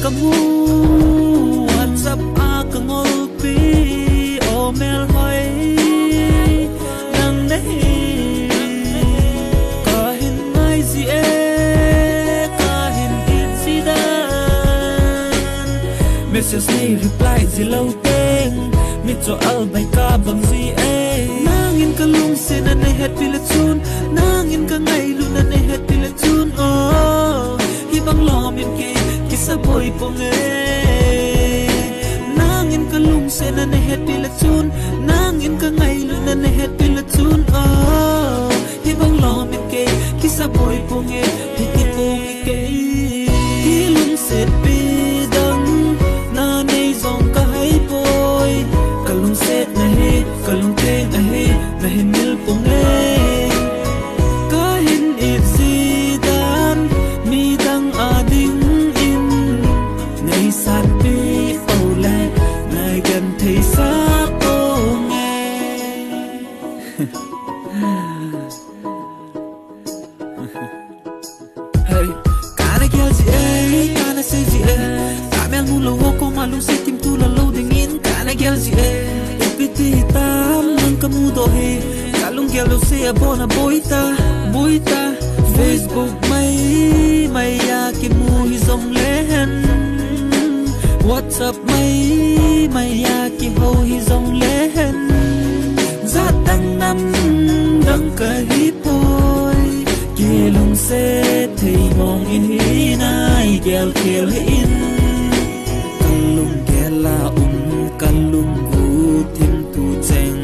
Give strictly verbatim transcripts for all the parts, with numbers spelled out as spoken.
Kamu WhatsApp a kangolpi, o melhoi nang nahi. Kahin ngai ji e, kahin it ji dan. Message nei reply ji lou teng, mit chu albai kabang ji e. Nangin kalungsetna nahetpi le chun, nangin kangailutna nahetpi le chun, oh, hibang lom in kei kisaboi ponge. Nangin kalungsetna nahetpi le chun, nangin kangailutna nahetpi le chun, oh, hibang lom in kei kisaboi ponge. Hiti ponge kei, kilungsetpi dang nanei jong kahaipoi. Kalungsetna hi kalungtheng ahi, nahin mil ponge. Kahin it ji dan midang adingin nei sanpi poule, nei genthei sah ponge. Hey, kana gel ji e, kana sei ji e. Kamel mulou ho koma lungset kimthu la lou dingin kana gel ji e. Ipi ti hitam nang kamudoh hi, kalunggel lou sei abon a boita, boita. Facebook mai mai a kimu hijongle hen, WhatsApp mai mai a kihou hijongle hen, jat dang nam dang kahipoi. Kilungset thei mong ihi nai, gelkhel hih in. Kalunggel a um, kalunggu thim tu cheng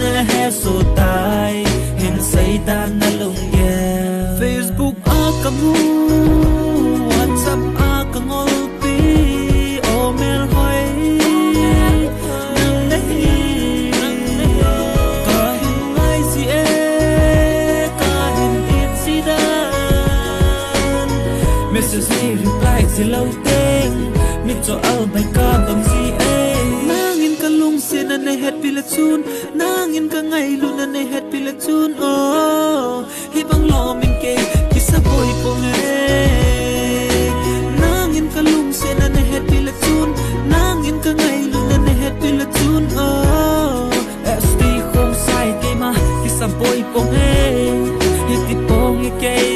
nahesoh tai, hin seitan nalunggel. Facebook a kamu, WhatsApp a kangolpi, o melhoi nang nahi. Kahin ngai ji e, kahin it ji dan. Message nei reply ji lou teng, mit chu albai kabang ji e. Nangin kalungsetna nahetpi le chun, nangin kangailutna nahetpi le chun, oh, hibang lom in kei kisaboi ponge. Nangin kalungsetna nahetpi le chun, nangin kangailutna nahetpi le chun, oh, S T Khongsai keima kisaboi ponge. Hiti ponge kei,